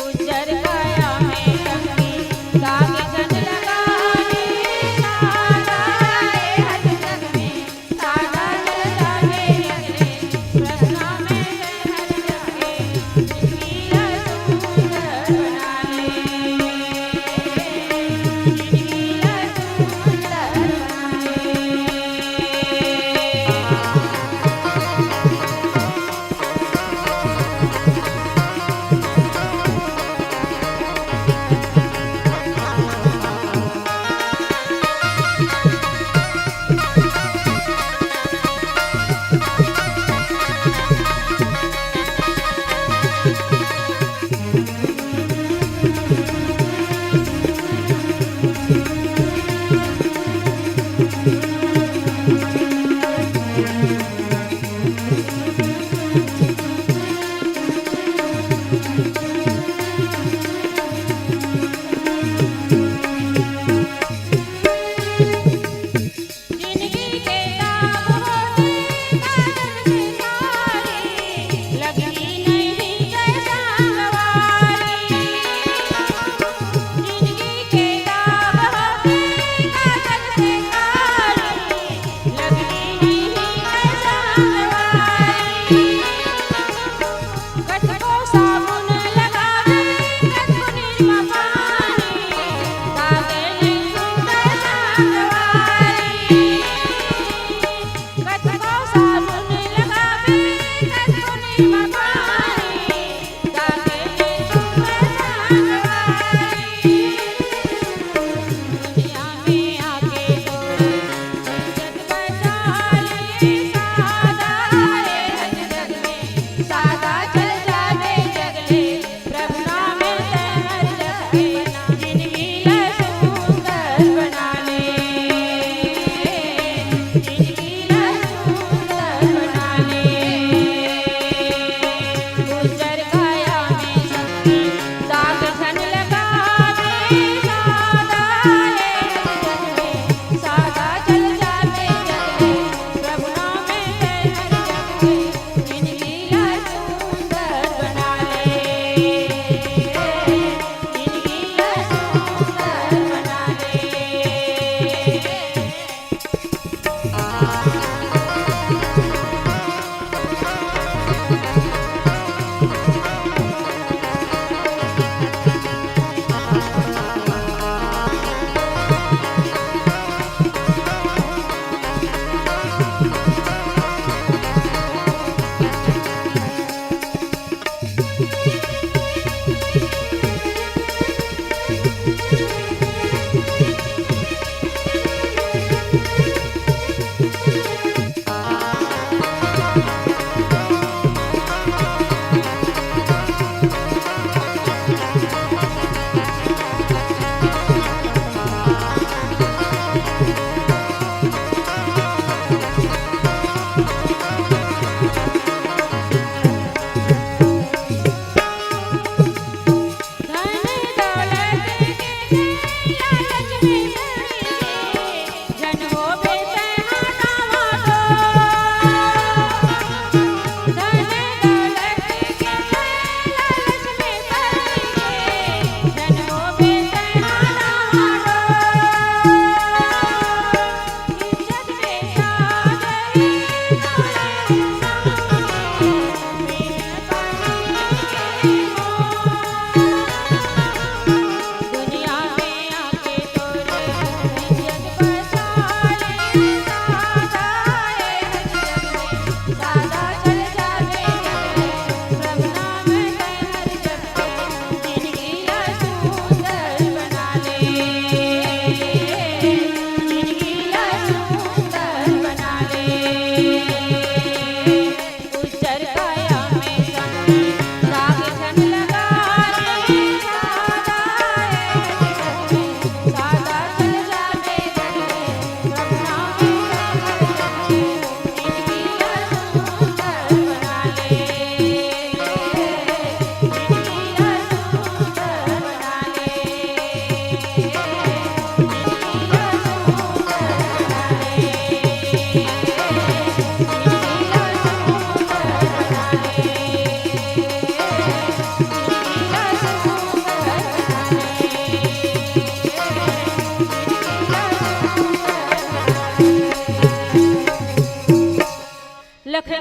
उज्जर काया में संगी दाग झन लगावे, सादा रे हर जग में, सादा चल जावे जग रे। प्रभु नाम है हर जग में, जिंदगी ला सुंदर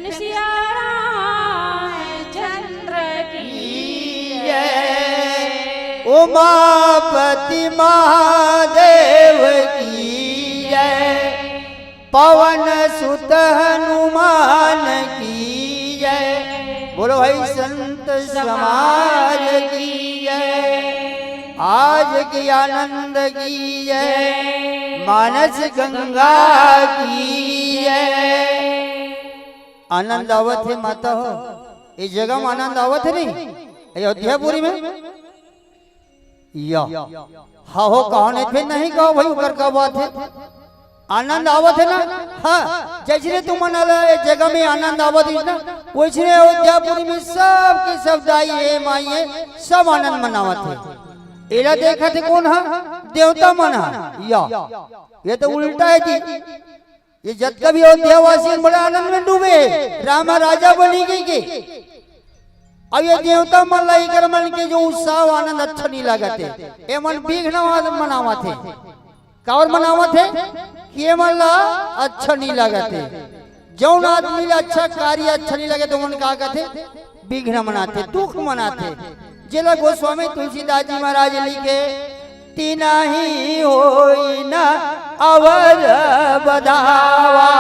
सिया रामचंद्र की जय। उमापति महादेव की जय। पवन सुत हनुमान की जय। बोलो भाई संत समाज की जय। आज की आनंद की जय। मानस गंगा की जय। आनंद आवत हे माता हो, इस जगह में आनंद आवत हे नहीं? अयोध्यापुरी में या हा हो, कहो नहीं, फिर नहीं कहो भाई, ओकर का बात हे? आनंद आवत हे ना? हाँ, जैसे तुमन ला ये जगह में आनंद आवत हे ना, वैसे अयोध्यापुरी में सब के सब दाई हे, माई हे, सब आनंद मनावत हे। एला देखत हे कोन हा? देवता मन हा। या ये तो उल्टा हे जी। ये जतका भी अयोध्यावासी बड़े आनंद में डूबे हे, राम राजा बनी गई के। अब ये देवता मन ला एकर मन के जो उत्साह आनंद अच्छा नहीं लगत हे, ये मन विघ्न मनावत हे। काबर मनावत हे? कि ये मन ला अच्छा नहीं लगत हे। जौन आदमी ला अच्छा कार्य अच्छा नहीं लगे तो मन का कहत हे? विघ्न मनाथे, दुख मनाथे। जेला गोस्वामी तुलसीदास जी महाराज लिखे, "तिनहि होई न अवर बधावा,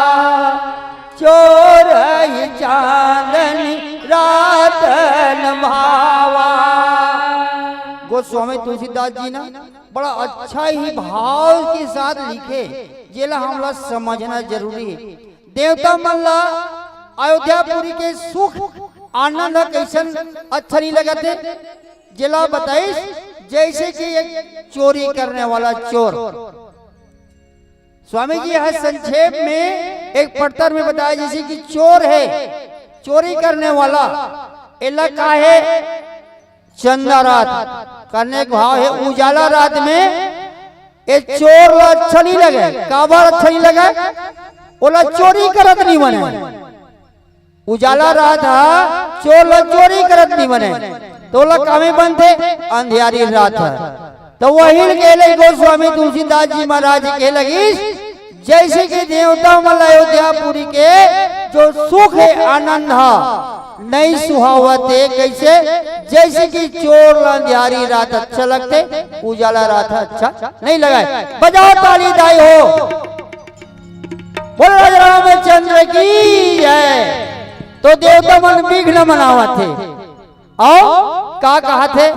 चोरहि चांदनी रात न भावा।" गोस्वामी तुलसीदास जी ना बड़ा अच्छा ही भाव के साथ लिखे, जेला हमला समझना जरूरी हे। देवता मन ला अयोध्यापुरी के सुख आनंद ह कइसन अच्छा नहीं लगत हे, जेला बताइस जैसे कि एक चोरी करने वाला चोर। स्वामी जी ह संक्षेप में एक पट्टर में बताए, जैसे कि चोर हे, चोरी करने वाला, एला का हे? चंदा रात, करने के भाव हे उजाला रात में ये चोर ला अच्छा नहीं लगे। काबर अच्छा नहीं लगे? ओला चोरी करत नहीं बने। उजाला रात हा चोर ला चोरी करत नहीं बने, तो ओला कामे बनथे? अंधियारी रात हा। तो वही के ले गोस्वामी तुलसीदास जी महाराज के लगिस, जैसे कि देवता मन ला अयोध्यापुरी के जो सुख हे, आनंद हा, नहीं सुहावत हे। कैसे? जैसे कि चोर ला अंधियारी रात अच्छा लगथे, उजाला रात अच्छा नहीं लगाए। बजाओ ताली दाई हो, बोल राजा रामचंद्र की जय। तो देवता मन विघ्न मनावत हे, अउ का कहत हे?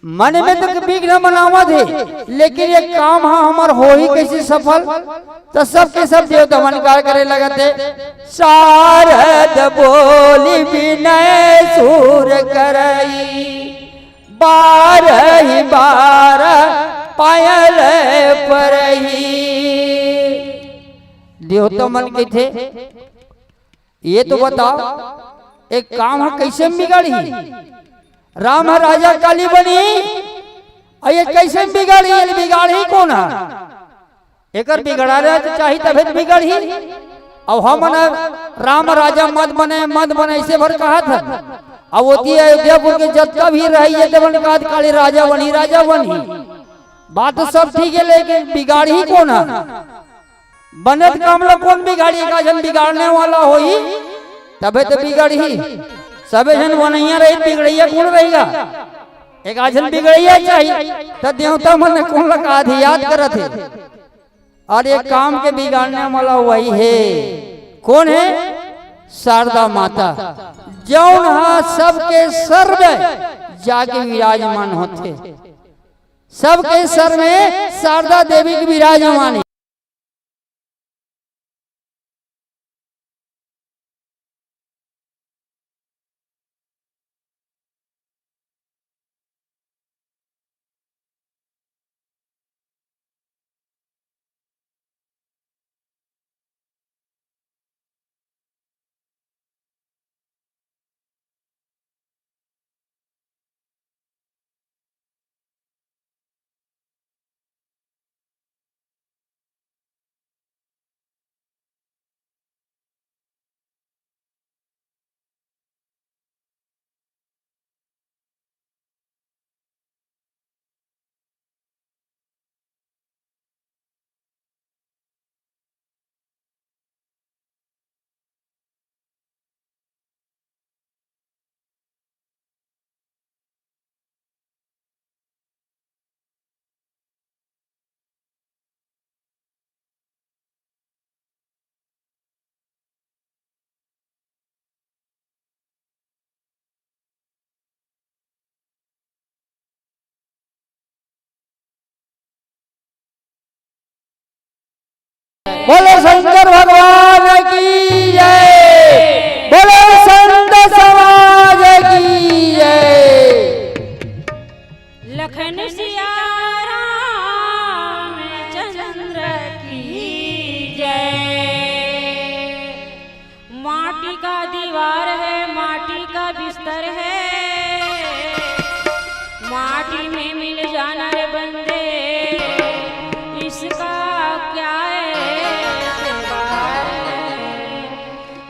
मन में तो विघ्न मनावत हे, लेकिन ये काम हा हमर होही कैसे सफल? तो सबके सब देवता मन का करे लगत हे, सारद बोली विनय सुर करई, बारहि बार पायल परही। देवता मन कहिथे, ये तो बताओ, एक काम ह कइसे बिगड़ही? राम ह राजा काली बनी, अउ ये कइसे बिगड़ही? ये बिगाड़ही कोन ह? एकर बिगड़ाना तो चाही, तभे तो बिगड़ही। अउ हमन राम राजा मत बने, मत बने, अइसे भर कहत हन। अउ ओती अयोध्यापुर के जतका भी रही, ये तो मन कहत काली राजा बनी, राजा बनी। बात तो सब ठीक हे, लेकिन बिगाड़ही कोन ह? बनत काम ला कोन बिगाड़ी? एक आध झन बिगाड़ने वाला होही, तभे तो बिगड़ही। सबे झन बनइया रही, बिगड़इया कोन रहेगा? एक आध झन बिगड़इया चाही। त देवता मन कोन ला का धियात करत हे? अउ ये काम के बिगाड़ने वाला वही हे। कोन हे? शारदा माता, जौन हा सबके सर में जाके विराजमान होथे। सबके सर में शारदा देवी के विराजमान हे। बोलो शंकर भगवान की जय, बोलो संत समाज की जय। लखन सिया रामचंद्र की जय। माटी का दीवार है, माटी का बिस्तर है, माटी में मिल जाना रे बंदे, इसका क्या एतबार है?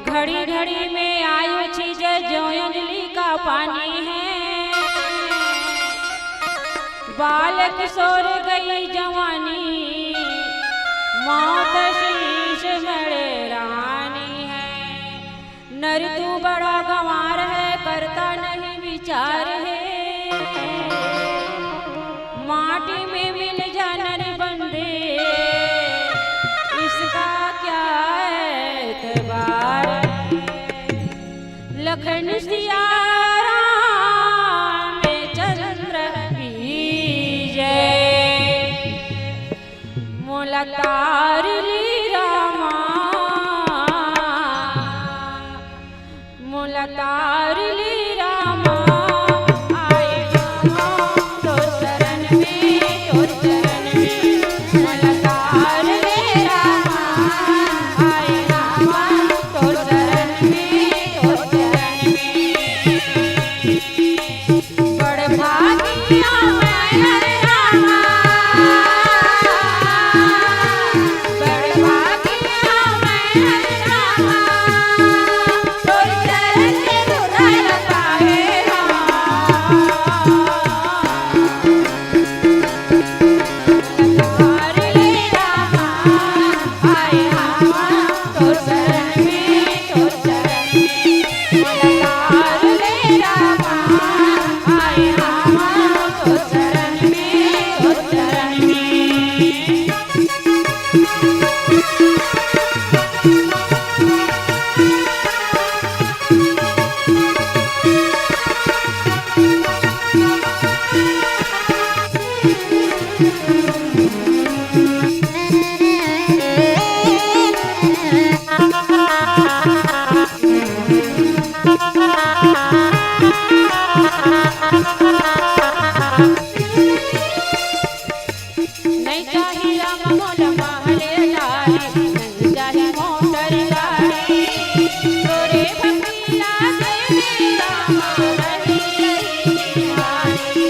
घड़ी घड़ी में आयु छिजे जो अंजलि का पानी है। बाल किशोर गई जवानी, मौत शीश मड़े रानी है। नर तू बड़ा गंवार है, करता नहीं विचार है। माटी में मिल जा नर बंदे, इसका क्या एतबार है? लखन सिया रामचंद्र की जय। मोला तार ले रामा, मोला तार ले रामा, आए रामा तोर शरण में, तोर शरण में। मोला तार ले रामा, आए रामा तोर शरण में, तोर शरण में। बड़ भागिया मैं हर रामा, बड़ भागिया मैं हर रामा, तोर चरण के धुलाई पाए रामा। तार ले रामा, आए रामा तोर शरण में, तोर शरण में। तार ले रामा, आए रामा तोर शरण में, तोर शरण में। नहीं चाही राम मोला महल अटारी, नहीं चाही मोटर गाड़ी। तोरे भक्ति लागे में राम रही रही निहारी।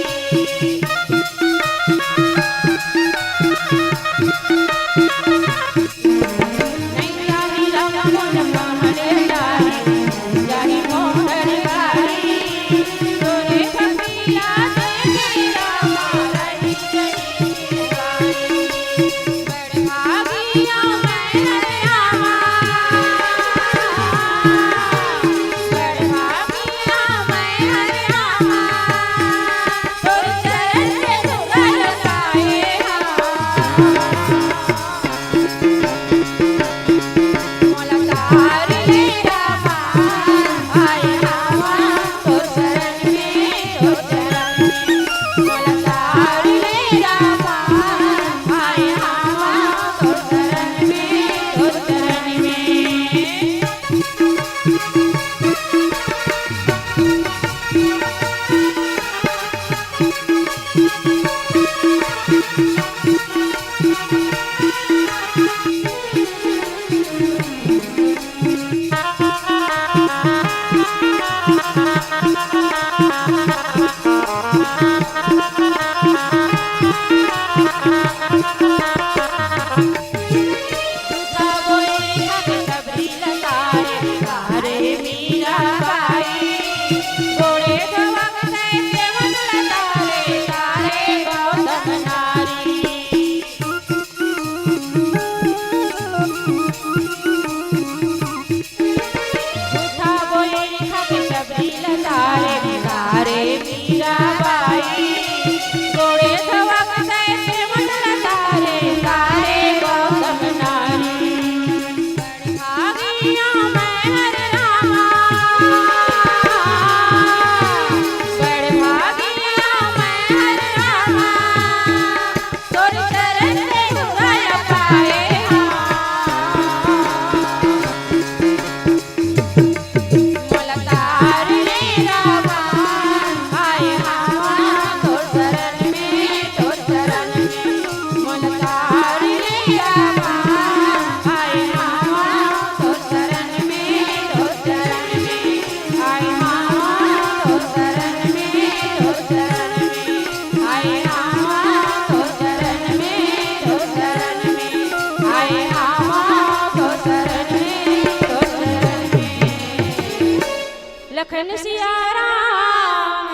खन सिया रामचंद्र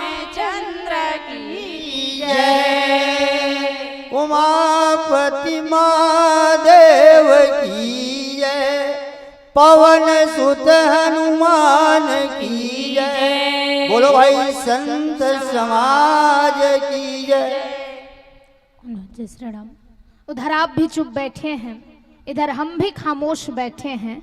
की जय। उमापति महादेव की जय। पवन सुत हनुमान की जय। बोलो भाई, संत समाज की जय। जय श्री राम। उधर आप भी चुप बैठे हैं, इधर हम भी खामोश बैठे हैं,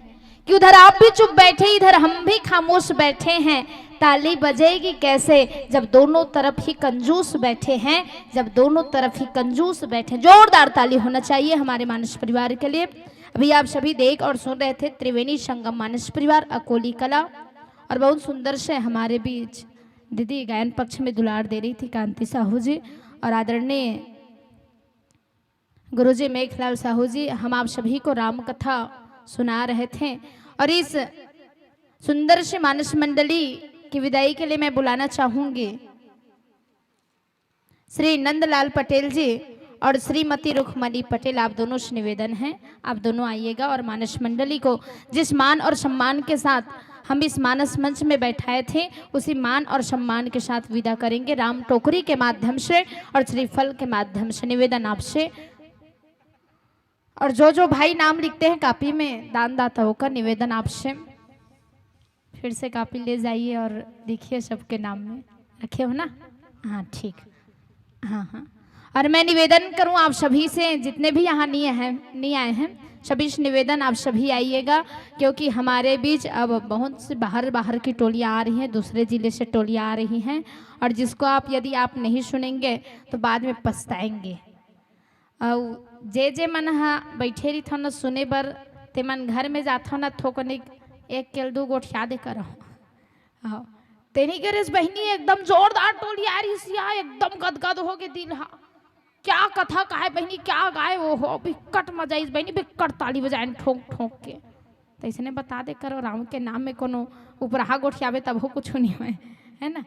कि उधर आप भी चुप बैठे, इधर हम भी खामोश बैठे हैं। ताली बजेगी कैसे, जब दोनों तरफ ही कंजूस बैठे हैं, जब दोनों तरफ ही कंजूस बैठे। जोरदार ताली होना चाहिए हमारे मानस परिवार के लिए। अभी आप सभी देख और सुन रहे थे त्रिवेणी संगम मानस परिवार अकोली कला, और बहुत सुंदर से हमारे बीच दीदी गायन पक्ष में दुलार दे रही थी कांति साहू जी, और आदरणीय गुरुजी मेघलाल साहू जी, हम आप सभी को राम कथा सुना रहे थे। और इस सुंदर से मानस मंडली की विदाई के लिए मैं बुलाना चाहूंगी श्री नंदलाल पटेल जी और श्रीमती रुखमणी पटेल, आप दोनों से निवेदन है, आप दोनों आइएगा और मानस मंडली को जिस मान और सम्मान के साथ हम इस मानस मंच में बैठाए थे, उसी मान और सम्मान के साथ विदा करेंगे राम टोकरी के माध्यम से और श्रीफल के माध्यम से। निवेदन आपसे, और जो जो भाई नाम लिखते हैं कापी में, दानदाताओं का निवेदन आपसे, फिर से कापी ले जाइए और लिखिए सबके नाम में। रखे हो ना? हाँ, ठीक। हाँ, हाँ। और मैं निवेदन करूँ आप सभी से, जितने भी यहाँ नहीं हैं, नहीं आए हैं, सभी से निवेदन, आप सभी आइएगा, क्योंकि हमारे बीच अब बहुत से बाहर, बाहर की टोलियाँ आ रही हैं, दूसरे जिले से टोलियाँ आ रही हैं, और जिसको आप, यदि आप नहीं सुनेंगे तो बाद में पछताएंगे। अउ जे जे मन ह बइठे रहिथव न सुने बर, ते मन घर में जाथव न, थोकनिक एक केल दू गोठिया दे करव। हाँ, तेनी करेस बहिनी, एकदम जोरदार टोली आ रहिस या, एकदम गदगद हो गे दिल हा। क्या कथा काय बहिनी, क्या गाय, ओहो, बिकट मजा आइस बहिनी, बिकट ताली बजायन ठोंक ठोंक के। तइसने बता दे करो, राम के नाम में कोनो उपराहा गोठियाबे तभो कुछु नहीं होय, है ना?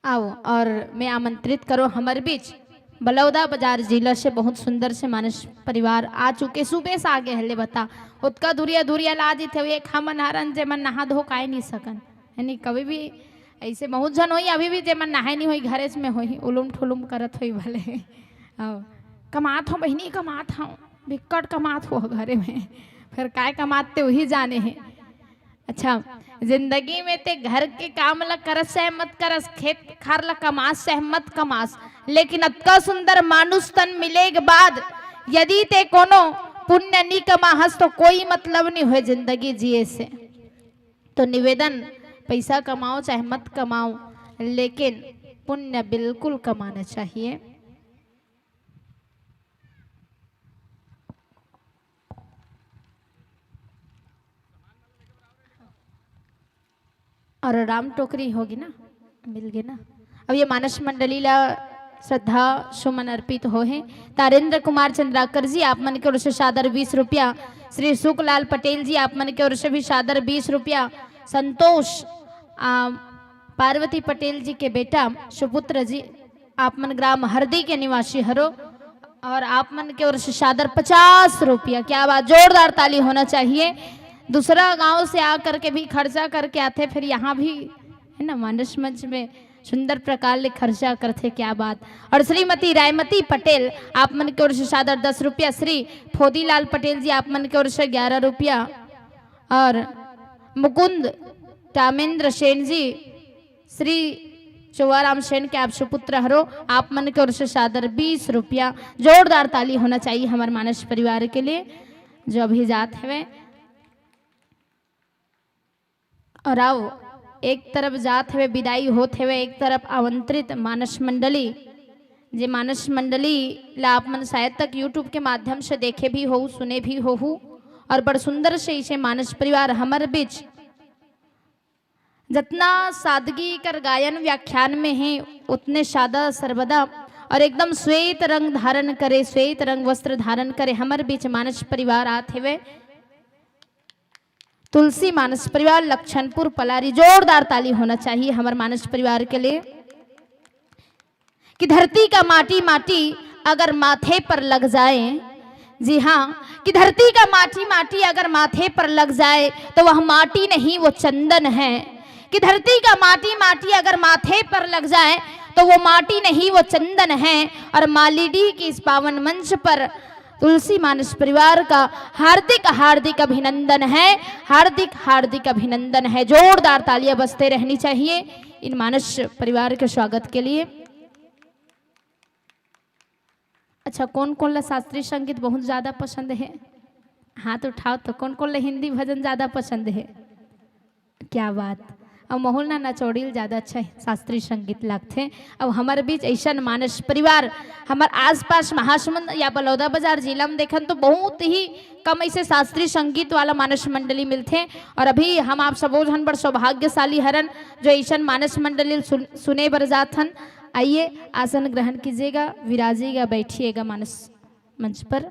आओ, और मैं आमंत्रित करो हमर बीच बलौदा बाजार जिला से बहुत सुंदर से मानस परिवार आ चुके, सुबह से आगे हले बता, ओतका दूरिया दूरिया ला जीत हवे, एक हमन हरन जे मन नहा धो काय नहीं सकन, यानी कभी भी ऐसे बहुत झन होई, अभी भी जे मन नहाए नहीं होई, घरे में होई, उलुम ठुलुम करत होई भले। आओ, कमात हो बहिनी, कमात हो, बिकट कमात हो घरे में, फिर काय कमात ते वही जाने हैं। अच्छा, जिंदगी में ते घर के काम ला करस चाहे मत करस, खेत खार ला कमास चाहे मत कमास, लेकिन अतका सुंदर मानुष तन मिले के बाद यदि ते कोनो पुण्य नी कमाहस तो कोई मतलब नहीं होय जिंदगी जिए से। तो निवेदन, पैसा कमाओ चाहे मत कमाओ, लेकिन पुण्य बिल्कुल कमाना चाहिए। और राम टोकरी होगी ना, मिल गए ना। अब ये मानस मंडली ला श्रद्धा सुमन अर्पित हो है। तारेंद्र कुमार चंद्राकर जी, आप मन के ओर से सादर बीस रुपया। श्री सुखलाल पटेल जी, आप मन के ओर से भी सादर बीस रुपया। संतोष, आ, पार्वती पटेल जी के बेटा सुपुत्र जी, आप मन ग्राम हरदी के निवासी हरो और आप मन के ओर से सादर पचास रुपया। क्या बात, जोरदार ताली होना चाहिए। दूसरा गांव से आ करके भी खर्चा करके आथे, फिर यहाँ भी, है ना, मानस मंच में सुंदर प्रकार ले खर्चा करथे, क्या बात। और श्रीमती रायमती पटेल, आप मन के ओर से सादर दस रुपया। श्री फोदीलाल पटेल जी, आप मन के ओर से ग्यारह रुपया। और मुकुंद कामेंद्र सेन जी, श्री चोवाराम सेन के आप सुपुत्र हरो, आप मन के ओर से सादर बीस रुपया। जोरदार ताली होना चाहिए हमारे मानस परिवार के लिए जो अभी जात हवे। और आओ, एक तरफ जात हवे, विदाई होत हवे, एक तरफ आमंत्रित मानस मंडली, जे मानस मंडली ला आप मन शायद तक YouTube के माध्यम से देखे भी हो, सुने भी हो, और बड़ सुंदर से इसे मानस परिवार हमर बीच जतना सादगी कर गायन व्याख्यान में है, उतने सादा सर्वदा और एकदम श्वेत रंग धारण करे, श्वेत रंग वस्त्र धारण करे हमर बीच मानस परिवार आत हेवे। तुलसी मानस परिवार लक्षणपुर पलारी, जोरदार ताली होना चाहिए हमर मानस परिवार के लिए। कि धरती का माटी माटी अगर माथे पर लग जाए, जी हाँ, कि धरती का माटी माटी अगर माथे पर लग जाए तो वह माटी नहीं, वो चंदन है। कि धरती का माटी माटी अगर माथे पर लग जाए तो वो माटी नहीं, वो चंदन है। और मालीडीह के इस पावन मंच पर तुलसी मानस परिवार का हार्दिक हार्दिक अभिनंदन है, हार्दिक हार्दिक अभिनंदन है। जोरदार तालियां बजते रहनी चाहिए इन मानस परिवार के स्वागत के लिए। अच्छा, कौन कौन ला शास्त्रीय संगीत बहुत ज्यादा पसंद है? हाथ उठाओ तो। कौन कौन ला हिंदी भजन ज्यादा पसंद है? क्या बात। अब महुल ना नचौड़ी ल ज्यादा अच्छा है, शास्त्रीय संगीत लगथे। अब हमर बीच ऐसन मानस परिवार, हमर आसपास महासमुंद या बलौदा बाजार जिला में देखन तो बहुत ही कम ऐसे शास्त्रीय संगीत वाला मानस मंडली मिलथे। और अभी हम आप सबो झन बड़ सौभाग्यशाली हरन जो ऐसन मानस मंडली ल सुन, सुने बर जात हन। आइए, आसन ग्रहण कीजिएगा, विराजिएगा, बैठिएगा मानस मंच पर।